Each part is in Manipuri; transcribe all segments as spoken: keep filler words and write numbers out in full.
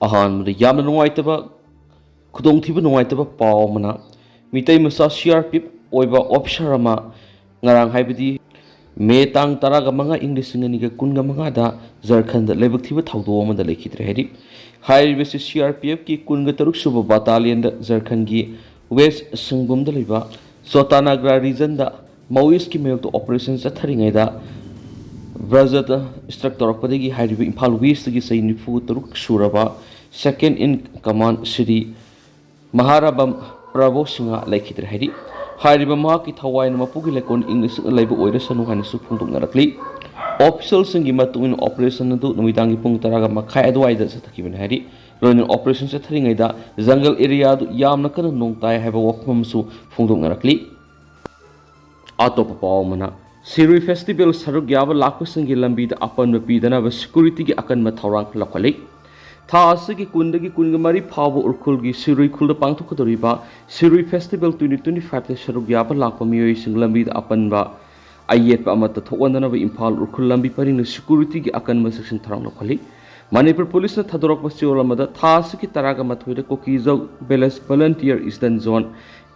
ꯑꯍꯥꯟꯕꯗ ꯌꯥꯝꯅ ꯅꯨꯡꯉꯥꯏꯇꯕ, ꯈꯨꯗꯣꯡꯊꯤꯕ ꯅꯨꯡꯉꯥꯏꯇꯕ ꯄꯥꯎ ꯑꯃꯅ, ꯃꯤꯇꯩ ꯃꯆꯥ ꯁꯤ ꯑꯥꯔ ꯄꯤ ꯑꯦꯐ ꯑꯣꯏꯕ ꯑꯣꯐꯤꯁꯥꯔ ꯑꯃ ꯉꯔꯥꯡ, ꯍꯥꯏꯕꯗꯤ ꯃꯦ ꯇꯥꯡ ꯇꯔꯥꯒ ꯃꯉꯥ, ꯏꯪ ꯂꯤꯁꯤꯡ ꯑꯅꯤꯒ ꯀꯨꯟꯒ ꯃꯉꯥꯗ ꯖꯔꯈꯟꯗ ꯂꯥꯏꯕꯛ ꯊꯤꯕ ꯊꯧꯗꯣꯛ ꯑꯃꯗ ꯂꯩꯈꯤꯗ꯭ꯔꯦ ꯍꯥꯏꯔꯤ꯫ ꯍꯥꯏꯔꯤꯕꯁꯤ ꯁꯤ ꯑꯥꯔ ꯄꯤ ꯑꯦꯐꯀꯤ ꯀꯨꯟꯒ ꯇꯔꯨꯛ ꯁꯨꯕ ꯕꯇꯥꯂꯤꯌꯟꯗ ꯖꯔꯈꯟꯒꯤ ꯋꯦꯁ ꯁꯤꯡꯕꯨꯝꯗ ꯂꯩꯕ ꯆꯣꯇꯥꯅꯥꯒ꯭ꯔꯥ ꯔꯤꯖꯟꯗ ꯃꯥꯑꯣꯏꯁꯀꯤ ꯃꯥꯌꯣꯛꯇ ꯑꯣꯄꯔꯦꯁꯟ ꯆꯠꯊꯔꯤꯉꯩꯗ ꯕ꯭ꯔꯖꯗ ꯁ꯭ꯇ꯭ꯔꯛ ꯇꯧꯔꯛꯄꯗꯒꯤ ꯍꯥꯏꯔꯤꯕ ꯏꯝꯐꯥꯜ ꯋꯦꯁꯇꯒꯤ ꯆꯍꯤ ꯅꯤꯐꯨ ꯇꯔꯨꯛ ꯁꯨꯔꯕ ꯁꯦꯀꯦꯟ ꯏꯟ ꯀꯃꯥꯟ ꯁ꯭ꯔꯤ ꯃꯍꯥꯔꯥꯕꯝ ꯄ꯭ꯔꯚꯣ ꯁꯤꯡꯍ ꯂꯩꯈꯤꯗ꯭ꯔꯦ ꯍꯥꯏꯔꯤ꯫ ꯍꯥꯏꯔꯤꯕ ꯃꯍꯥꯛꯀꯤ ꯊꯋꯥꯏꯅ ꯃꯄꯨꯒꯤ ꯂꯩꯀꯣꯜ ꯏꯪꯅ ꯆꯤꯛꯅ ꯂꯩꯕ ꯑꯣꯏꯔꯁꯅꯨ ꯍꯥꯏꯅꯁꯨ ꯐꯣꯡꯗꯣꯛꯅꯔꯛꯂꯤ꯫ ꯑꯣꯐꯤꯁꯤꯌꯦꯜꯁꯤꯡꯒꯤ ꯃꯇꯨꯡ ꯏꯟꯅ, ꯑꯣꯄꯔꯦꯁꯟ ꯑꯗꯨ ꯅꯨꯃꯤꯗꯥꯡꯒꯤ ꯄꯨꯡ ꯇꯔꯥꯒ ꯃꯈꯥꯏ ꯑꯗꯨꯋꯥꯏꯗ ꯆꯠꯊꯈꯤꯕꯅꯤ ꯍꯥꯏꯔꯤ꯫ ꯂꯣꯏꯅꯅ ꯑꯣꯄꯔꯦꯁꯟ ꯆꯠꯊꯔꯤꯉꯩꯗ ꯖꯪꯒꯜ ꯑꯦꯔꯤꯌꯥ ꯑꯗꯨ ꯌꯥꯝꯅ ꯀꯟꯅ ꯅꯣꯡ ꯇꯥꯏ ꯍꯥꯏꯕ ꯋꯥꯐꯝ ꯑꯃꯁꯨ ꯐꯣꯡꯗꯣꯛꯅꯔꯛꯂꯤ꯫ ꯑꯇꯣꯞꯄ ꯄꯥꯎ ꯑꯃꯅ, ꯁꯤꯔꯨꯏ ꯐꯦꯁꯇꯤꯚꯦꯜ ꯁꯔꯨꯛ ꯌꯥꯕ ꯂꯥꯛꯄꯁꯤꯡꯒꯤ ꯂꯝꯕꯤꯗ ꯑꯄꯟꯕ ꯄꯤꯗꯅꯕ ꯁꯦꯀ꯭ꯌꯨꯔꯤꯇꯤꯒꯤ ꯑꯀꯟꯕ ꯊꯧꯔꯥꯡ ꯂꯧꯈꯠꯂꯤ꯫ ꯊꯥ ꯑꯁꯤꯒꯤ ꯀꯨꯟꯗꯒꯤ ꯀꯨꯟꯒ ꯃꯔꯤ ꯐꯥꯎꯕ ꯎꯈ꯭ꯔꯨꯜꯒꯤ ꯁꯤꯔꯨꯏ ꯈꯨꯜꯗ ꯄꯥꯡꯊꯣꯛꯀꯗꯧꯔꯤꯕ ꯁꯤꯔꯨꯏ ꯐꯦꯁꯇꯤꯚꯦꯜ ꯇ꯭ꯋꯦꯟꯇꯤ ꯇ꯭ꯋꯦꯟꯇꯤ ꯐꯥꯏꯚꯇ ꯁꯔꯨꯛ ꯌꯥꯕ ꯂꯥꯛꯄ ꯃꯤꯑꯣꯏꯁꯤꯡ ꯂꯝꯕꯤꯗ ꯑꯄꯟꯕ ꯑꯌꯦꯠꯄ ꯑꯃꯠꯇ ꯊꯣꯛꯍꯟꯗꯅꯕ ꯏꯝꯐꯥꯜ ꯎꯈ꯭ꯔꯨꯜ ꯂꯝꯕꯤ ꯄꯔꯤꯡꯅ ꯁꯦꯀ꯭ꯌꯨꯔꯤꯇꯤꯒꯤ ꯑꯀꯟꯕ ꯆꯦꯛꯁꯤꯟ ꯊꯧꯔꯥꯡ ꯂꯧꯈꯠꯂꯤ꯫ ꯃꯅꯤꯄꯨꯔ ꯄꯨꯂꯤꯁꯅ ꯊꯥꯗꯣꯔꯛꯄ ꯆꯦꯔꯣꯜ ꯑꯃꯗ, ꯊꯥ ꯑꯁꯤꯒꯤ ꯇꯔꯥꯒ ꯃꯥꯊꯣꯏꯗ ꯀꯨꯀꯤꯖꯧ ꯚꯤꯂꯦꯖ ꯚꯣꯂꯨꯟꯇꯤꯌꯔ ꯏꯁꯇꯔꯟ ꯖꯣꯟ,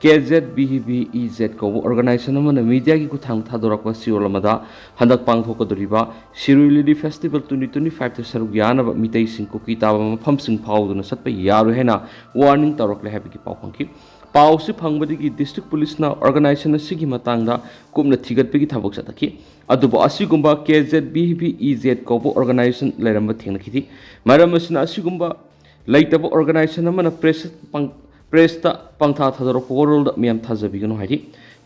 ꯀꯦ Z V V E Z ꯀꯧꯕ ꯑꯣꯔꯒꯅꯥꯏꯖꯦꯁꯟ ꯑꯃꯅ ꯃꯤꯗꯤꯌꯥꯒꯤ ꯈꯨꯠꯊꯥꯡꯗ ꯊꯥꯗꯣꯔꯛꯄ ꯆꯦꯔꯣꯜ ꯑꯃꯗ, ꯍꯟꯗꯛ ꯄꯥꯡꯊꯣꯛꯀꯗꯧꯔꯤꯕ ꯁꯤꯔꯨꯏ ꯂꯤꯂꯤ ꯐꯦꯁꯇꯤꯚꯦꯜ ꯇ꯭ꯋꯦꯟꯇꯤ ꯇ꯭ꯋꯦꯟꯇꯤ ꯐꯥꯏꯚꯇ ꯁꯔꯨꯛ ꯌꯥꯅꯕ ꯃꯤꯇꯩꯁꯤꯡ ꯀꯨꯀꯤ ꯇꯥꯕ ꯃꯐꯝꯁꯤꯡ ꯐꯥꯎꯗꯨꯅ ꯆꯠꯄ ꯌꯥꯔꯣꯏ ꯍꯥꯏꯅ ꯋꯥꯔꯅꯤꯡ ꯇꯧꯔꯛꯂꯦ ꯍꯥꯏꯕꯒꯤ ꯄꯥꯎ ꯐꯪꯈꯤ꯫ ꯄꯥꯎꯁꯤ ꯐꯪꯕꯗꯒꯤ ꯗꯤꯁꯇ꯭ꯔꯤꯛ ꯄꯨꯂꯤꯁꯅ ꯑꯣꯔꯒꯅꯥꯏꯖꯦꯁꯟ ꯑꯁꯤꯒꯤ ꯃꯇꯥꯡꯗ ꯀꯨꯞꯅ ꯊꯤꯒꯠꯄꯒꯤ ꯊꯕꯛ ꯆꯠꯊꯈꯤ꯫ ꯑꯗꯨꯕꯨ ꯑꯁꯤꯒꯨꯝꯕ ꯀꯦ Z V V E Z ꯀꯧꯕ ꯑꯣꯔꯒꯅꯥꯏꯖꯦꯁꯟ ꯂꯩꯔꯝꯕ ꯊꯦꯡꯅꯈꯤꯗꯦ꯫ ꯃꯔꯝ ꯑꯁꯤꯅ, ꯑꯁꯤꯒꯨꯝꯕ ꯂꯩꯇꯕ ꯑꯣꯔꯒꯅꯥꯏꯖꯦꯁꯟ ꯑꯃꯅ ꯄ꯭ꯔꯦꯁ ꯄꯥꯡ-, ꯄ꯭ꯔꯦꯁꯇ ꯄꯪꯊꯥ ꯊꯥꯗꯣꯔꯛꯄ ꯋꯥꯔꯣꯜꯗ ꯃꯤꯌꯥꯝ ꯊꯥꯖꯕꯤꯒꯅꯨ ꯍꯥꯏꯔꯤ꯫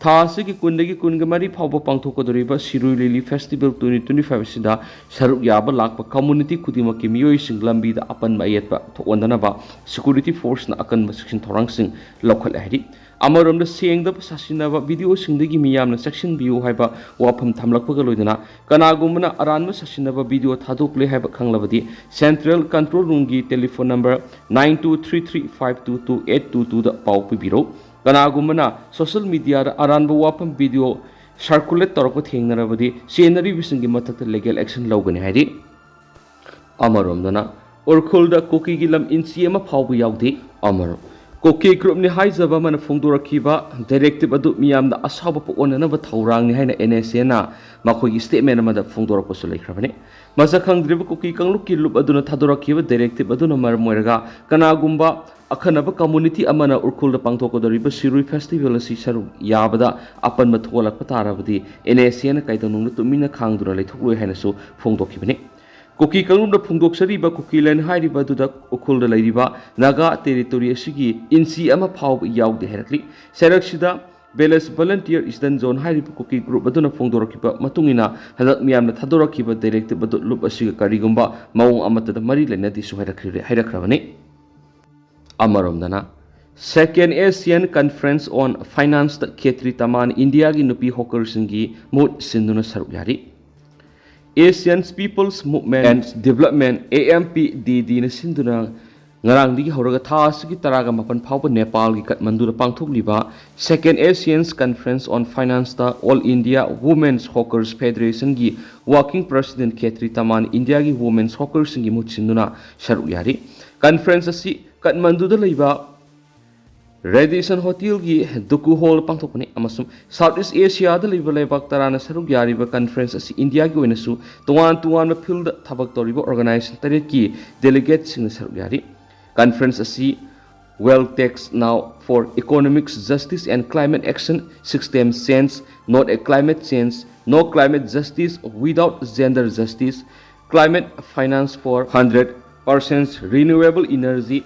ꯊꯥ ꯑꯁꯤꯒꯤ ꯀꯨꯟꯗꯒꯤ ꯀꯨꯟꯒ ꯃꯔꯤ ꯐꯥꯎꯕ ꯄꯥꯡꯊꯣꯛꯀꯗꯧꯔꯤꯕ ꯁꯤꯔꯨꯏ ꯂꯤꯂꯤ ꯐꯦꯁꯇꯤꯚꯦꯜ ꯇ꯭ꯋꯦꯟꯇꯤ ꯇ꯭ꯋꯦꯟꯇꯤ ꯐꯥꯏꯚ ꯑꯁꯤꯗ ꯁꯔꯨꯛ ꯌꯥꯕ ꯂꯥꯛꯄ ꯀꯝꯃꯨꯅꯤꯇꯤ ꯈꯨꯗꯤꯡꯃꯛꯀꯤ ꯃꯤꯑꯣꯏꯁꯤꯡ ꯂꯝꯕꯤꯗ ꯑꯄꯟꯕ ꯑꯌꯦꯠꯄ ꯊꯣꯛꯍꯟꯗꯅꯕ ꯁꯦꯀ꯭ꯌꯨꯔꯤꯇꯤ ꯐꯣꯔꯁꯅ ꯑꯀꯟꯕ ꯆꯦꯛꯁꯤꯟ ꯊꯧꯔꯥꯡꯁꯤꯡ ꯂꯧꯈꯠꯂꯦ ꯍꯥꯏꯔꯤ꯫ ꯑꯃꯔꯣꯝꯗ, ꯁꯦꯡꯗꯕ ꯁꯥꯁꯤꯟꯅꯕ ꯚꯤꯗꯤꯑꯣꯁꯤꯡꯗꯒꯤ ꯃꯤꯌꯥꯝꯅ ꯆꯦꯛꯁꯤꯟꯕꯤꯌꯨ ꯍꯥꯏꯕ ꯋꯥꯐꯝ ꯊꯝꯂꯛꯄꯒ ꯂꯣꯏꯅꯅ, ꯀꯅꯥꯒꯨꯝꯕꯅ ꯑꯔꯥꯟꯕ ꯁꯥꯁꯤꯟꯅꯕ ꯚꯤꯗꯤꯑꯣ ꯊꯥꯗꯣꯛꯂꯦ ꯍꯥꯏꯕ ꯈꯪꯂꯕꯗꯤ, ꯁꯦꯟꯇ꯭ꯔꯦꯜ ꯀꯟꯇ꯭ꯔꯣꯜ ꯔꯨꯝꯒꯤ telephone number nine two three three five two two eight two ꯇꯨꯗ ꯄꯥꯎ ꯄꯤꯕꯤꯔꯧ꯫ ꯀꯅꯥꯒꯨꯝꯕꯅ ꯁꯣꯁꯤꯌꯦꯜ ꯃꯤꯗꯤꯌꯥꯗ ꯑꯔꯥꯟꯕ ꯋꯥꯐꯝ ꯚꯤꯗꯤꯑꯣ ꯁꯔꯀꯨꯂꯦꯠ ꯇꯧꯔꯛꯄ ꯊꯦꯡꯅꯔꯕꯗꯤ, ꯆꯦꯟꯅꯔꯤꯕꯁꯤꯡꯒꯤ ꯃꯊꯛꯇ ꯂꯤꯒꯦꯜ ꯑꯦꯛꯁꯟ ꯂꯧꯒꯅꯤ ꯍꯥꯏꯔꯤ꯫ ꯑꯃꯔꯣꯝꯗꯅ, ꯎꯔꯈꯨꯜꯗ ꯀꯨꯀꯤꯒꯤ ꯂꯝ ꯏꯟꯆꯤ ꯑꯃ ꯐꯥꯎꯕ ꯌꯥꯎꯗꯦ꯫ ꯑꯃꯔꯣꯝ, ꯀꯨꯀꯤ ꯒ꯭ꯔꯨꯞꯅꯤ ꯍꯥꯏꯖꯕ ꯑꯃꯅ ꯐꯣꯡꯗꯣꯔꯛꯈꯤꯕ ꯗꯥꯏꯔꯦꯛꯇꯤꯚ ꯑꯗꯨ ꯃꯤꯌꯥꯝꯗ ꯑꯁꯥꯎꯕ ꯄꯣꯛꯍꯟꯅꯅꯕ ꯊꯧꯔꯥꯡꯅꯤ ꯍꯥꯏꯅ ꯑꯦꯟ ꯑꯦꯁ ꯑꯦꯅ ꯃꯈꯣꯏꯒꯤ ꯁ꯭ꯇꯦꯠꯃꯦꯟ ꯑꯃꯗ ꯐꯣꯡꯗꯣꯔꯛꯄꯁꯨ ꯂꯩꯈ꯭ꯔꯕꯅꯤ꯫ ꯃꯁꯛ ꯈꯪꯗ꯭ꯔꯤꯕ ꯀꯨꯀꯤ ꯀꯥꯡꯂꯨꯞꯀꯤ ꯂꯨꯞ ꯑꯗꯨꯅ ꯊꯥꯗꯣꯔꯛꯈꯤꯕ ꯗꯥꯏꯔꯦꯛꯇꯤꯚ ꯑꯗꯨꯅ ꯃꯔꯝ ꯑꯣꯏꯔꯒ ꯀꯅꯥꯒꯨꯝꯕ ꯑꯈꯟꯅꯕ ꯀꯝꯃꯨꯅꯤꯇꯤ ꯑꯃꯅ ꯎꯔꯈꯨꯜꯗ ꯄꯥꯡꯊꯣꯛꯀꯗꯧꯔꯤꯕ ꯁꯤꯔꯨꯏ ꯐꯦꯁꯇꯤꯚꯦꯜ ꯑꯁꯤ ꯁꯔꯨꯛ ꯌꯥꯕꯗ ꯑꯄꯟꯕ ꯊꯣꯛꯍꯜꯂꯛꯄ ꯇꯥꯔꯕꯗꯤ ꯑꯦꯟ ꯑꯦꯁ ꯑꯦꯅ ꯀꯩꯗꯧꯅꯨꯡꯗ ꯇꯨꯃꯤꯟꯅ ꯈꯥꯡꯗꯨꯅ ꯂꯩꯊꯣꯛꯂꯣꯏ ꯍꯥꯏꯅꯁꯨ ꯐꯣꯡꯗꯣꯛꯈꯤꯕꯅꯤ꯫ ꯀꯨꯀꯤ ꯀꯥꯡꯂꯨꯞꯅ ꯐꯣꯡꯗꯣꯛꯆꯔꯤꯕ ꯀꯨꯀꯤꯂꯦꯟ ꯍꯥꯏꯔꯤꯕ ꯑꯗꯨꯗ ꯎꯈ꯭ꯔꯨꯜꯗ ꯂꯩꯔꯤꯕ ꯅꯥꯒꯥ ꯇꯦꯔꯤꯇꯣꯔꯤ ꯑꯁꯤꯒꯤ ꯏꯟꯆꯤ ꯑꯃ ꯐꯥꯎꯕ ꯌꯥꯎꯗꯦ ꯍꯥꯏꯔꯛꯂꯤ꯫ ꯁꯔꯛꯁꯤꯗ ꯚꯤꯂꯦꯖ ꯚꯣꯂꯟꯇꯤꯌꯔ ꯏꯁꯇꯟ ꯖꯣꯟ ꯍꯥꯏꯔꯤꯕ ꯀꯨꯀꯤ ꯒ꯭ꯔꯨꯞ ꯑꯗꯨꯅ ꯐꯣꯡꯗꯣꯔꯛꯈꯤꯕ ꯃꯇꯨꯡ ꯏꯟꯅ ꯍꯟꯗꯛ ꯃꯤꯌꯥꯝꯅ ꯊꯥꯗꯣꯔꯛꯈꯤꯕ ꯗꯥꯏꯔꯦꯛꯇꯤꯚ ꯑꯗꯨ ꯂꯨꯞ ꯑꯁꯤꯒ ꯀꯔꯤꯒꯨꯝꯕ ꯃꯑꯣꯡ ꯑꯃꯠꯇꯗ ꯃꯔꯤ ꯂꯩꯅꯗꯦꯁꯨ ꯍꯥꯏꯔꯛꯈ꯭ꯔꯦ-, ꯍꯥꯏꯔꯛꯈ꯭ꯔꯕꯅꯤ꯫ ꯑꯃꯔꯣꯝꯗꯅ, Second Asian Conference on Finance ꯈꯦꯇ꯭ꯔꯤ ꯇꯃꯥꯟ ꯏꯟꯗꯤꯌꯥꯒꯤ ꯅꯨꯄꯤ ꯍꯣꯀꯔꯁꯤꯡꯒꯤ ꯃꯍꯨꯠ ꯁꯤꯟꯗꯨꯅ ꯁꯔꯨꯛ ꯌꯥꯔꯤ꯫ Asian People's Movement and Development, A M P D ꯗꯤꯅ ꯁꯤꯟꯗꯨꯅ ꯉꯔꯥꯡꯗꯒꯤ ꯍꯧꯔꯒ ꯊꯥ ꯑꯁꯤꯒꯤ ꯇꯔꯥꯒ ꯃꯥꯄꯟ ꯐꯥꯎꯕ ꯅꯦꯄꯥꯜꯒꯤ ꯀꯥꯊꯃꯟꯗꯨꯗ ꯄꯥꯡꯊꯣꯛꯂꯤꯕ Second Asian Conference on Finance ꯇ All India Women's Hawkers Federation ꯒꯤ Working President ꯈꯦꯇ꯭ꯔꯤ ꯇꯃꯥꯟ ꯏꯟꯗꯤꯌꯥꯒꯤ Women's Hawkers ꯁꯤꯡꯒꯤ ꯃꯍꯨꯠ ꯁꯤꯟꯗꯨꯅ ꯁꯔꯨꯛ ꯌꯥꯔꯤ꯫ ꯀꯟꯐꯔꯦꯟꯁ ꯑꯁꯤ ꯀꯥꯊꯃꯟꯗꯨꯗ ꯂꯩꯕ ꯔꯦꯗꯤꯁꯟ ꯍꯣꯇꯦꯜꯒꯤ ꯗꯨꯀꯨ ꯍꯣꯜ ꯄꯥꯡꯊꯣꯛꯄꯅꯤ ꯑꯃꯁꯨꯡ ꯁꯥꯎꯠ ꯏꯁ ꯑꯦꯁꯤꯌꯥꯗ ꯂꯩꯕ ꯂꯩꯕꯥꯛ ꯇꯔꯥꯅ ꯁꯔꯨꯛ ꯌꯥꯔꯤꯕ ꯀꯟꯐꯔꯦꯟꯁ ꯑꯁꯤ ꯏꯟꯗꯤꯌꯥꯒꯤ ꯑꯣꯏꯅꯁꯨ ꯇꯣꯉꯥꯟ ꯇꯣꯉꯥꯟꯕ ꯐꯤꯜꯗ ꯊꯕꯛ ꯇꯧꯔꯤꯕ ꯑꯣꯔꯒꯅꯥꯏꯖꯦꯁꯟ ꯇꯔꯦꯠꯀꯤ ꯗꯦꯂꯤꯒꯦꯠꯁꯤꯡꯅ ꯁꯔꯨꯛ ꯌꯥꯔꯤ꯫ ꯀꯟꯐꯔꯦꯟꯁ ꯑꯁꯤ Wealth Tax Now for Economic Justice and Climate Action, System Change, Not a Climate Change, No Climate Justice Without Gender Justice, Climate Finance for Hundred Percent Renewable Energy,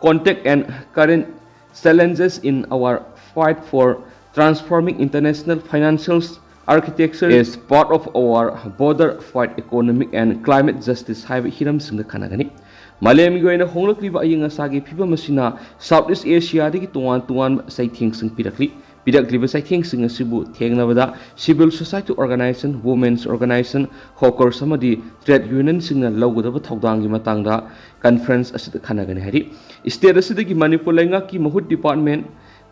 Context and Current Challenges in Our Fight for Transforming International Financial Architecture as Part of Our Broader Fight Economic and Climate Justice ꯍꯥꯏꯕ ꯍꯤꯔꯝꯁꯤꯡꯗ ꯈꯟꯅꯒꯅꯤ꯫ ꯃꯥꯂꯦꯝꯒꯤ ꯑꯣꯏꯅ ꯍꯣꯡꯂꯛꯂꯤꯕ ꯑꯏꯪ ꯑꯁꯥꯒꯤ ꯐꯤꯕꯝ ꯑꯁꯤꯅ ꯁꯥꯎꯠ ꯏꯁ ꯑꯦꯁꯤꯌꯥꯗꯒꯤ ꯇꯣꯉꯥꯟ ꯇꯣꯉꯥꯟꯕ ꯆꯩꯊꯦꯡꯁꯤꯡ ꯄꯤꯔꯛꯂꯤ꯫ ꯄꯤꯔꯛꯂꯤꯕ ꯆꯩꯊꯦꯡꯁꯤꯡ ꯑꯁꯤꯕꯨ ꯊꯦꯡꯅꯕꯗ civil society organization, women's organization, hawkers ꯑꯃꯗꯤ trade union ꯁꯤꯡꯅ ꯂꯧꯒꯗꯕ ꯊꯧꯗꯥꯡꯒꯤ ꯃꯇꯥꯡꯗ ꯀꯟꯐꯔꯦꯟꯁ ꯑꯁꯤꯗ ꯈꯟꯅꯒꯅꯤ ꯍꯥꯏꯔꯤ꯫ ꯁ꯭ꯇꯦꯠ ꯑꯁꯤꯗꯒꯤ ꯃꯅꯤꯄꯨꯔ ꯂꯩꯉꯥꯛꯀꯤ ꯃꯍꯨꯠ department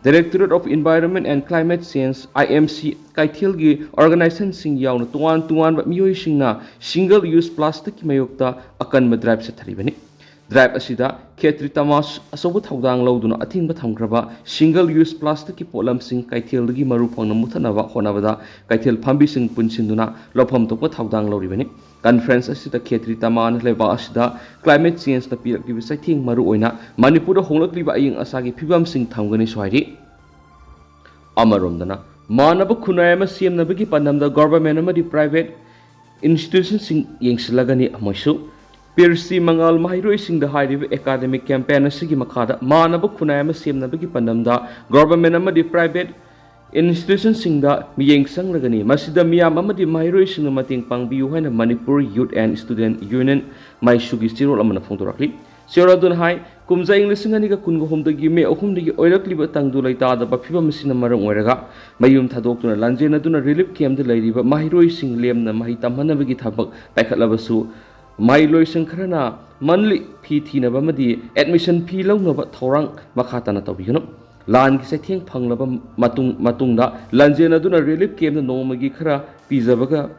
Directorate of Environment and Climate Change, I M C, ꯀꯩꯊꯦꯜꯒꯤ organizationꯁꯤꯡ ꯌꯥꯎꯅ ꯇꯣꯉꯥꯟ ꯇꯣꯉꯥꯟꯕ ꯃꯤꯑꯣꯏꯁꯤꯡꯅ single use plasticꯀꯤ ꯃꯥꯌꯣꯛꯇ ꯑꯀꯟꯕ drive ꯆꯠꯊꯔꯤꯕꯅꯤ꯫ Drive ꯑꯁꯤꯗ ꯈꯦꯇ꯭ꯔꯤ ꯇꯃꯥꯖ ꯑꯆꯧꯕ ꯊꯧꯗꯥꯡ ꯂꯧꯗꯨꯅ ꯑꯊꯤꯡꯕ ꯊꯝꯈ꯭ꯔꯕ single use plasticꯀꯤ ꯄꯣꯠꯂꯝꯁꯤꯡ ꯀꯩꯊꯦꯜꯗꯒꯤ ꯃꯔꯨ ꯐꯪꯅ ꯃꯨꯠꯊꯠꯅꯕ ꯍꯣꯠꯅꯕꯗ ꯀꯩꯊꯦꯜ ꯐꯝꯕꯤꯁꯤꯡ ꯄꯨꯟꯁꯤꯟꯗꯨꯅ ꯂꯧꯐꯝ ꯊꯣꯛꯄ ꯊꯧꯗꯥꯡ ꯂꯧꯔꯤꯕꯅꯤ꯫ Conference ꯑꯁꯤꯗ ꯈꯦꯇ꯭ꯔꯤ ꯇꯃꯥꯅ ꯂꯩꯕꯥꯛ ꯑꯁꯤꯗ climate changeꯅ ꯄꯤꯔꯛꯂꯤꯕ ꯆꯩꯊꯦꯡ, ꯃꯔꯨꯑꯣꯏꯅ ꯃꯅꯤꯄꯨꯔꯗ ꯍꯣꯡꯂꯛꯂꯤꯕ ꯑꯏꯪ ꯑꯁꯥꯒꯤ ꯐꯤꯕꯝꯁꯤꯡ ꯊꯝꯒꯅꯤꯁꯨ ꯍꯥꯏꯔꯤ꯫ ꯑꯃꯔꯣꯝꯗꯅ, ꯃꯥꯟꯅꯕ ꯈꯨꯟꯅꯥꯏ ꯑꯃ ꯁꯦꯝꯅꯕꯒꯤ ꯄꯥꯟꯗꯝꯗ government ꯑꯃꯗꯤ private institutionꯁꯤꯡ ꯌꯦꯡꯁꯤꯜꯂꯒꯅꯤ꯫ ꯃꯣꯏꯁꯨ ꯄꯤꯔꯁꯤ ꯃꯉꯥꯜ ꯃꯍꯩꯔꯣꯏꯁꯤꯡꯗ ꯍꯥꯏꯔꯤꯕ academic campaign ꯑꯁꯤꯒꯤ ꯃꯈꯥꯗ ꯃꯥꯟꯅꯕ ꯈꯨꯟꯅꯥꯏ ꯑꯃ ꯁꯦꯝꯅꯕꯒꯤ ꯄꯥꯟꯗꯝꯗ government ꯑꯃꯗꯤ private institutionꯁꯤꯡꯗ ꯃꯤꯠꯌꯦꯡ ꯆꯪꯂꯒꯅꯤ꯫ ꯃꯁꯤꯗ ꯃꯤꯌꯥꯝ ꯑꯃꯗꯤ ꯃꯍꯩꯔꯣꯏꯁꯤꯡꯅ ꯃꯇꯦꯡ ꯄꯥꯡꯕꯤꯌꯨ ꯍꯥꯏꯅ Manipur Youth and Student Union, ꯃꯩꯁꯨꯒꯤ ꯆꯦꯔꯣꯜ ꯑꯃꯅ ꯐꯣꯡꯗꯣꯔꯛꯂꯤ꯫ ꯆꯦꯔꯣꯜ ꯑꯗꯨꯅ ꯍꯥꯏ, ꯀꯨꯝꯖꯥ ꯏꯪ ꯂꯤꯁꯤꯡ ꯑꯅꯤꯒ ꯀꯨꯟꯒ ꯍꯨꯝꯗꯣꯏꯒꯤ ꯃꯦ ꯑꯍꯨꯝꯗꯒꯤ ꯑꯣꯏꯔꯛꯂꯤꯕ ꯇꯪꯗꯨ ꯂꯩꯇꯥꯗꯕ ꯐꯤꯕꯝ ꯑꯁꯤꯅ ꯃꯔꯝ ꯑꯣꯏꯔꯒ ꯃꯌꯨꯝ ꯊꯥꯗꯣꯛꯇꯨꯅ ꯂꯥꯟꯖꯦꯟꯅꯗꯨꯅ relief campꯇ ꯂꯩꯔꯤꯕ ꯃꯍꯩꯔꯣꯏꯁꯤꯡ ꯂꯦꯝꯅ ꯃꯍꯩ ꯇꯝꯍꯟꯅꯕꯒꯤ ꯊꯕꯛ ꯄꯥꯏꯈꯠꯂꯕꯁꯨ, ꯃꯍꯩꯂꯣꯏꯁꯪ ꯈꯔꯅ monthly fee ꯊꯤꯅꯕ ꯑꯃꯗꯤ admission fee ꯂꯧꯅꯕ ꯊꯧꯔꯥꯡ ꯃꯈꯥ ꯇꯥꯅ ꯇꯧꯕꯤꯒꯅꯨ꯫ ꯂꯥꯟꯒꯤ ꯆꯩꯊꯦꯡ ꯐꯪꯂꯕ ꯃꯇꯨꯡ, ꯃꯇꯨꯡꯗ ꯂꯥꯟꯖꯦꯟꯅꯗꯨꯅ relief campꯇ ꯅꯣꯡꯃꯒꯤ ꯈꯔ ꯄꯤꯖꯕꯒ,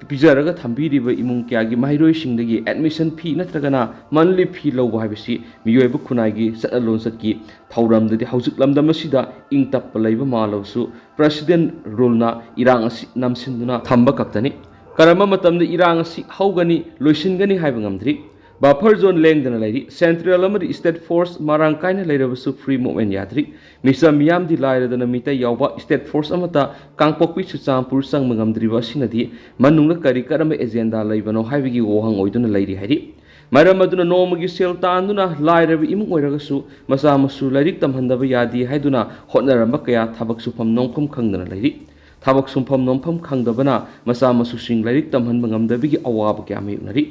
ꯄꯤꯖꯔꯒ ꯊꯝꯕꯤꯔꯤꯕ ꯏꯃꯨꯡ ꯀꯌꯥꯒꯤ ꯃꯍꯩꯔꯣꯏꯁꯤꯡꯗꯒꯤ admission fee ꯅꯠꯇ꯭ꯔꯒꯅ monthly fee ꯂꯧꯕ ꯍꯥꯏꯕꯁꯤ ꯃꯤꯑꯣꯏꯕ ꯈꯨꯟꯅꯥꯏꯒꯤ ꯆꯠꯅ ꯂꯣꯟꯆꯠꯀꯤ ꯊꯧꯔꯝꯗꯗꯤ ꯍꯧꯖꯤꯛ ꯂꯝꯗꯝ ꯑꯁꯤꯗ ꯏꯪ ꯇꯞꯄ ꯂꯩꯕ ꯃꯥꯜꯂꯕꯁꯨ, President ruleꯅ ꯏꯔꯥꯡ ꯑꯁꯤ ꯅꯝꯁꯤꯟꯗꯨꯅ ꯊꯝꯕ ꯈꯛꯇꯅꯤ꯫ ꯀꯔꯝꯕ ꯃꯇꯝꯗ ꯏꯔꯥꯡ ꯑꯁꯤ ꯍꯧꯒꯅꯤ, ꯂꯣꯏꯁꯤꯟꯒꯅꯤ ꯍꯥꯏꯕ ꯉꯝꯗ꯭ꯔꯤ꯫ Buffer zone ꯂꯦꯡꯗꯅ ꯂꯩꯔꯤ꯫ Central ꯑꯃꯗꯤ state force ꯃꯔꯥꯡ ꯀꯥꯏꯅ ꯂꯩꯔꯕꯁꯨ free movement ꯌꯥꯗ꯭ꯔꯤ꯫ ꯃꯤꯆꯝ ꯃꯤꯌꯥꯝꯗꯤ ꯂꯥꯏꯔꯗꯅ ꯃꯤꯇꯩ ꯌꯥꯎꯕ state force ꯑꯃꯠꯇ ꯀꯥꯡꯄꯣꯛꯄꯤ ꯆꯨꯔꯆꯥꯟꯄꯨꯔ ꯆꯪꯕ ꯉꯝꯗ꯭ꯔꯤꯕ ꯑꯁꯤꯅꯗꯤ ꯃꯅꯨꯡꯗ ꯀꯔꯤ ꯀꯔꯝꯕ agenda ꯂꯩꯕꯅꯣ ꯍꯥꯏꯕꯒꯤ ꯋꯥꯍꯪ ꯑꯣꯏꯗꯨꯅ ꯂꯩꯔꯤ ꯍꯥꯏꯔꯤ꯫ ꯃꯔꯝ ꯑꯗꯨꯅ ꯅꯣꯡꯃꯒꯤ ꯁꯦꯜ ꯇꯥꯟꯗꯨꯅ ꯂꯥꯏꯔꯕ ꯏꯃꯨꯡ ꯑꯣꯏꯔꯒꯁꯨ ꯃꯆꯥ ꯃꯁꯨ ꯂꯥꯏꯔꯤꯛ ꯇꯝꯍꯟꯗꯕ ꯌꯥꯗꯦ ꯍꯥꯏꯗꯨꯅ ꯍꯣꯠꯅꯔꯝꯕ ꯀꯌꯥ ꯊꯕꯛ ꯁꯨꯐꯝ ꯅꯣꯝꯐꯝ ꯈꯪꯗꯅ ꯂꯩꯔꯤ꯫ ꯊꯕꯛ ꯁꯨꯐꯝ ꯅꯣꯝꯐꯝ ꯈꯪꯗꯕꯅ ꯃꯆꯥ ꯃꯁꯨꯁꯤꯡ ꯂꯥꯏꯔꯤꯛ ꯇꯝꯍꯟꯕ ꯉꯝꯗꯕꯒꯤ ꯑꯋꯥꯕ ꯀꯌꯥ ꯃꯥꯌꯣꯛꯅꯔꯤ꯫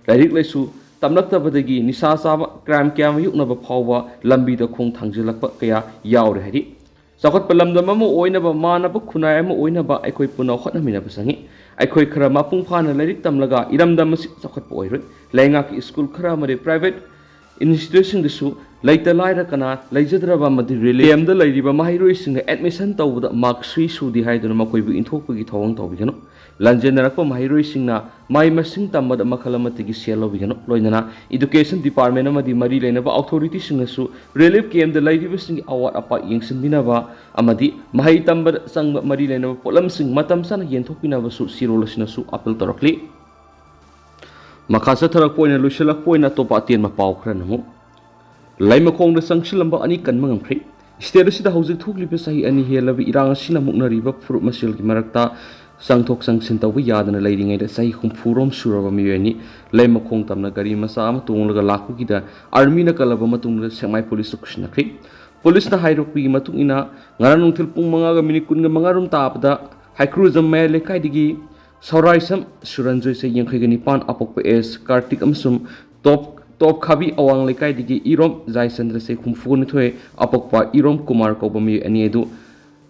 ꯂꯥꯏꯔꯤꯛ ꯂꯥꯏꯁꯨ ꯇꯝꯂꯛꯇꯕꯗꯒꯤ ꯅꯤꯁꯥ ꯆꯥꯕ, crime ꯀꯌꯥ ꯃꯥꯌꯣꯛꯅꯕ ꯐꯥꯎꯕ ꯂꯝꯕꯤꯗ ꯈꯣꯡ ꯊꯥꯡꯖꯤꯜꯂꯛꯄ ꯀꯌꯥ ꯌꯥꯎꯔꯦ ꯍꯥꯏꯔꯤ꯫ ꯆꯥꯎꯈꯠꯄ ꯂꯝꯗꯝ ꯑꯃ ꯑꯣꯏꯅꯕ, ꯃꯥꯟꯅꯕ ꯈꯨꯟꯅꯥꯏ ꯑꯃ ꯑꯣꯏꯅꯕ ꯑꯩꯈꯣꯏ ꯄꯨꯟꯅ ꯍꯣꯠꯅꯃꯤꯟꯅꯕ ꯆꯪꯏ꯫ ꯑꯩꯈꯣꯏ ꯈꯔ ꯃꯄꯨꯡ ꯐꯥꯅ ꯂꯥꯏꯔꯤꯛ ꯇꯝꯂꯒ ꯏꯔꯝꯗꯝ ꯑꯁꯤ ꯆꯥꯎꯈꯠꯄ ꯑꯣꯏꯔꯣꯏ꯫ ꯂꯩꯉꯥꯛꯀꯤ school ꯈꯔ ꯑꯃꯗꯤ private institutionꯁꯤꯡꯗꯁꯨ ꯂꯩꯇ ꯂꯥꯏꯔ ꯀꯅꯥ ꯂꯩꯖꯗ꯭ꯔꯕ ꯑꯃꯗꯤ ꯔꯤꯂꯤꯐ ꯀꯦꯝꯗ ꯂꯩꯔꯤꯕ ꯃꯍꯩꯔꯣꯏꯁꯤꯡꯅ ꯑꯦꯗꯃꯤꯁꯟ ꯇꯧꯕꯗ ꯃꯥꯔꯛ ꯁꯨꯏ ꯁꯨꯗꯦ ꯍꯥꯏꯗꯨꯅ ꯃꯈꯣꯏꯕꯨ ꯏꯟꯊꯣꯛꯄꯒꯤ ꯊꯧꯑꯣꯡ ꯇꯧꯕꯤꯒꯅꯨ꯫ ꯂꯥꯟꯖꯦꯟꯅꯔꯛꯄ ꯃꯍꯩꯔꯣꯏꯁꯤꯡꯅ ꯃꯍꯩ ꯃꯁꯤꯡ ꯇꯝꯕꯗ ꯃꯈꯜ ꯑꯃꯠꯇꯒꯤ ꯁꯦꯜ ꯂꯧꯕꯤꯒꯅꯨ꯫ ꯂꯣꯏꯅꯅ ꯏꯗꯨꯀꯦꯁꯟ ꯗꯤꯄꯥꯔꯠꯃꯦꯟ ꯑꯃꯗꯤ ꯃꯔꯤ ꯂꯩꯅꯕ ꯑꯣꯊꯣꯔꯤꯇꯤꯁꯤꯡꯅꯁꯨ ꯔꯤꯂꯤꯐ ꯀꯦꯝꯗ ꯂꯩꯔꯤꯕꯁꯤꯡꯒꯤ ꯑꯋꯥꯠ ꯑꯄꯥ ꯌꯦꯡꯁꯤꯟꯕꯤꯅꯕ ꯑꯃꯗꯤ ꯃꯍꯩ ꯇꯝꯕꯗ ꯆꯪꯕ ꯃꯔꯤ ꯂꯩꯅꯕ ꯄꯣꯠꯂꯝꯁꯤꯡ ꯃꯇꯝ ꯆꯥꯅ ꯌꯦꯟꯊꯣꯛꯄꯤꯅꯕꯁꯨ ꯁꯤꯔꯣꯜ ꯑꯁꯤꯅꯁꯨ ꯑꯄꯤꯜ ꯇꯧꯔꯛꯂꯤ꯫ ꯃꯈꯥ ꯆꯠꯊꯔꯛꯄ ꯑꯣꯏꯅ, ꯂꯣꯏꯁꯤꯜꯂꯛꯄ ꯑꯣꯏꯅ ꯑꯇꯣꯞꯄ ꯑꯇꯦꯟꯕ ꯄꯥꯎ ꯈꯔ ꯅꯃꯨꯛ꯫ ꯂꯩꯃꯈꯣꯡꯗ ꯆꯪꯁꯤꯜꯂꯝꯕ ꯑꯅꯤ ꯀꯟꯕ ꯉꯝꯈ꯭ꯔꯦ꯫ ꯁ꯭ꯇꯦꯠ ꯑꯁꯤꯗ ꯍꯧꯖꯤꯛ ꯊꯣꯛꯂꯤꯕ ꯆꯍꯤ ꯑꯅꯤ ꯍꯦꯜꯂꯕ ꯏꯔꯥꯡ ꯑꯁꯤꯅ ꯃꯨꯛꯅꯔꯤꯕ ꯐꯨꯔꯨꯞ ꯃꯁꯦꯜꯒꯤ ꯃꯔꯛꯇ ꯆꯪꯊꯣꯛ ꯆꯪꯁꯤꯟ ꯇꯧꯕ ꯌꯥꯗꯅ ꯂꯩꯔꯤꯉꯩꯗ ꯆꯍꯤ ꯍꯨꯝꯐꯨ ꯔꯣꯝ ꯁꯨꯔꯕ ꯃꯤꯑꯣꯏ ꯑꯅꯤ ꯂꯩꯃꯈꯣꯡ ꯇꯝꯅ ꯒꯥꯔꯤ ꯃꯆꯥ ꯑꯃ ꯇꯣꯡꯂꯒ ꯂꯥꯛꯄꯒꯤꯗ ꯑꯥꯔꯃꯤꯅ ꯀꯜꯂꯕ ꯃꯇꯨꯡꯗ ꯁꯦꯛꯃꯥꯏ ꯄꯨꯂꯤꯁꯇ ꯈꯨꯠꯁꯤꯟꯅꯈ꯭ꯔꯦ꯫ ꯄꯨꯂꯤꯁꯅ ꯍꯥꯏꯔꯛꯄꯒꯤ ꯃꯇꯨꯡ ꯏꯟꯅ, ꯉꯔꯥꯡ ꯅꯨꯡꯊꯤꯜ ꯄꯨꯡ ꯃꯉꯥꯒ ꯃꯤꯅꯤꯠ ꯀꯨꯟꯒ ꯃꯉꯥ ꯔꯣꯝ ꯇꯥꯕꯗ ꯍꯩꯀ꯭ꯔꯨꯖꯝ ꯃꯌꯥꯏ ꯂꯩꯀꯥꯏꯗꯒꯤ ꯁꯧꯔꯥꯏꯁꯝ ꯁꯨꯔꯟꯖꯣꯏ, ꯆꯍꯤ ꯌꯥꯡꯈꯩꯒ ꯅꯤꯄꯥꯟ, ꯑꯄꯣꯛꯄ ꯑꯦꯁ ꯀꯥꯔꯇꯤꯛ ꯑꯃꯁꯨꯡ ꯇꯣꯞ, ꯇꯣꯞ ꯈꯥꯕꯤ ꯑꯋꯥꯡ ꯂꯩꯀꯥꯏꯗꯒꯤ ꯏꯔꯣꯝ ꯖꯥꯏꯆꯟꯗ꯭ꯔ, ꯆꯍꯤ ꯍꯨꯝꯐꯨꯅꯤꯊꯣꯏ, ꯑꯄꯣꯛꯄ ꯏꯔꯣꯝ ꯀꯨꯃꯥꯔ ꯀꯧꯕ ꯃꯤꯑꯣꯏ ꯑꯅꯤ ꯑꯗꯨ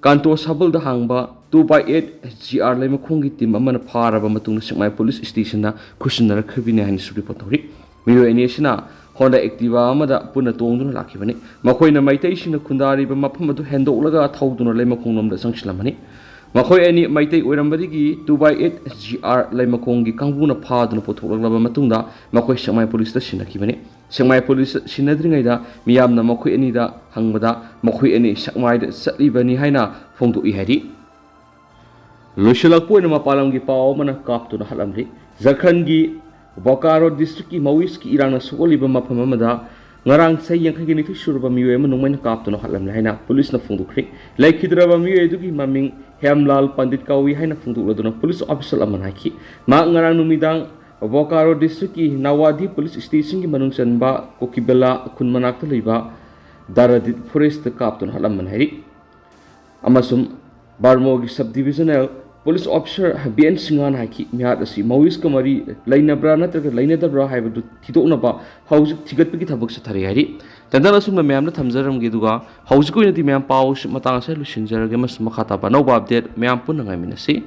ꯀꯥꯟꯇꯣ ꯁꯥꯕꯜꯗ ꯍꯥꯡꯕ two by eight G R ꯂꯩꯃꯈꯣꯡꯒꯤ ꯇꯤꯝ ꯑꯃꯅ ꯐꯥꯔꯕ ꯃꯇꯨꯡꯗ ꯁꯦꯛꯃꯥꯏ ꯄꯨꯂꯤꯁ ꯁ꯭ꯇꯦꯁꯟꯗ ꯈꯨꯠꯁꯤꯟꯅꯔꯛꯈꯤꯕꯅꯤ ꯍꯥꯏꯅꯁꯨ ꯔꯤꯄꯣꯔꯠ ꯇꯧꯔꯤ꯫ ꯃꯤꯑꯣꯏ ꯑꯅꯤ ꯑꯁꯤꯅ ꯍꯣꯟꯗꯥ ꯑꯦꯛꯇꯤꯚꯥ ꯑꯃꯗ ꯄꯨꯟꯅ ꯇꯣꯡꯗꯨꯅ ꯂꯥꯛꯈꯤꯕꯅꯤ꯫ ꯃꯈꯣꯏꯅ ꯃꯩꯇꯩꯁꯤꯡꯅ ꯈꯨꯟꯗꯥꯔꯤꯕ ꯃꯐꯝ ꯑꯗꯨ ꯍꯦꯟꯗꯣꯛꯂꯒ ꯊꯧꯗꯨꯅ ꯂꯩꯃꯈꯣꯡꯂꯣꯝꯗ ꯆꯪꯁꯤꯜꯂꯝꯕꯅꯤ꯫ ꯃꯈꯣꯏ ꯑꯅꯤ Meitei ꯑꯣꯏꯔꯝꯕꯗꯒꯤ two by eight G R ꯂꯩꯃꯈꯣꯡꯒꯤ ꯀꯥꯡꯕꯨꯅ ꯐꯥꯗꯨꯅ ꯄꯨꯊꯣꯛꯂꯛꯂꯕ ꯃꯇꯨꯡꯗ ꯃꯈꯣꯏ ꯁꯦꯛꯃꯥꯏ ꯄꯨꯂꯤꯁꯇ ꯁꯤꯟꯅꯈꯤꯕꯅꯤ꯫ ꯁꯦꯛꯃꯥꯏ ꯄꯨꯂꯤꯁ ꯁꯤꯟꯅꯗ꯭ꯔꯤꯉꯩꯗ ꯃꯤꯌꯥꯝꯅ ꯃꯈꯣꯏ ꯑꯅꯤꯗ ꯍꯪꯕꯗ ꯃꯈꯣꯏ ꯑꯅꯤ ꯁꯦꯛꯃꯥꯏꯗ ꯆꯠꯂꯤꯕꯅꯤ ꯍꯥꯏꯅ ꯐꯣꯡꯗꯣꯛꯏ ꯍꯥꯏꯔꯤ꯫ ꯂꯣꯏꯁꯤꯜꯂꯛꯄ ꯑꯣꯏꯅ ꯃꯄꯥꯟ ꯂꯝꯒꯤ ꯄꯥꯎ ꯑꯃꯅ ꯀꯥꯞꯇꯨꯅ ꯍꯥꯠꯂꯝꯂꯤ꯫ ꯖꯔꯈꯟꯒꯤ ꯕꯣꯀꯥꯔꯣ ꯗꯤꯁꯇ꯭ꯔꯤꯛꯀꯤ ꯃꯥꯋꯤꯁꯀꯤ ꯏꯔꯥꯡꯅ ꯁꯣꯛꯍꯜꯂꯤꯕ ꯃꯐꯝ ꯑꯃꯗ ꯉꯔꯥꯡ ꯆꯍꯤ ꯌꯥꯡꯈꯩꯒ ꯅꯤꯊꯣꯏ ꯁꯨꯔꯕ ꯃꯤꯑꯣꯏ ꯑꯃ ꯅꯣꯡꯃꯩꯅ ꯀꯥꯞꯇꯨꯅ ꯍꯥꯠꯂꯝꯂꯦ ꯍꯥꯏꯅ ꯄꯨꯂꯤꯁꯅ ꯐꯣꯡꯗꯣꯛꯈ꯭ꯔꯦ꯫ ꯂꯩꯈꯤꯗ꯭ꯔꯕ ꯃꯤꯑꯣꯏ ꯑꯗꯨꯒꯤ ꯃꯃꯤꯡ ꯍꯦꯝꯂꯥꯜ ꯄꯟꯗꯤꯠ ꯀꯧꯏ ꯍꯥꯏꯅ ꯐꯣꯡꯗꯣꯛꯂꯗꯨꯅ ꯄꯨꯂꯤꯁ ꯑꯣꯐꯤꯁꯤꯌꯦꯜ ꯑꯃꯅ ꯍꯥꯏꯈꯤ꯫ ꯃꯍꯥꯛ ꯉꯔꯥꯡ ꯅꯨꯃꯤꯗꯥꯡ ꯕꯣꯀꯥꯔꯣ ꯗꯤꯁꯇ꯭ꯔꯤꯛꯀꯤ ꯅꯥꯋꯥꯗꯤ ꯄꯨꯂꯤꯁ ꯁ꯭ꯇꯦꯁꯟꯒꯤ ꯃꯅꯨꯡ ꯆꯟꯕ ꯀꯣꯀꯤꯕꯦꯂꯥ ꯈꯨꯟ ꯃꯅꯥꯛꯇ ꯂꯩꯕ ꯗꯥꯔꯥꯗꯤꯠ ꯐꯣꯔꯦꯁꯇ ꯀꯥꯞꯇꯨꯅ ꯍꯥꯠꯂꯝꯕꯅꯤ ꯍꯥꯏꯔꯤ꯫ ꯑꯃꯁꯨꯡ ꯕꯥꯔꯃꯣꯒꯤ sub divisional police officer B N ꯁꯤꯡꯍꯥꯅ ꯍꯥꯏꯈꯤ, ꯃꯤꯍꯥꯠ ꯑꯁꯤ ꯃꯥꯋꯤꯁꯀ ꯃꯔꯤ ꯂꯩꯅꯕ꯭ꯔꯥ ꯅꯠꯇ꯭ꯔꯒ ꯂꯩꯅꯗꯕ꯭ꯔꯥ ꯍꯥꯏꯕꯗꯨ ꯊꯤꯗꯣꯛꯅꯕ ꯍꯧꯖꯤꯛ ꯊꯤꯒꯠꯄꯒꯤ ꯊꯕꯛ ꯆꯠꯊꯔꯤ ꯍꯥꯏꯔꯤ꯫ ꯇꯦꯟꯗꯟ ꯑꯁꯨꯝꯅ ꯃꯌꯥꯝꯗ ꯊꯝꯖꯔꯝꯒꯦ, ꯑꯗꯨꯒ ꯍꯧꯖꯤꯛꯀꯤ ꯑꯣꯏꯅꯗꯤ ꯃꯌꯥꯝ ꯄꯥꯎ ꯑꯁꯤ ꯃꯇꯥꯡ ꯑꯁꯤꯗ ꯂꯣꯏꯁꯤꯟꯖꯔꯒꯦ ꯑꯃꯁꯨꯡ ꯃꯈꯥ ꯇꯥꯕ ꯑꯅꯧꯕ ꯑꯞꯗꯦꯠ ꯃꯌꯥꯝ ꯄꯨꯟꯅ ꯉꯥꯏꯃꯤꯟꯅꯁꯤ꯫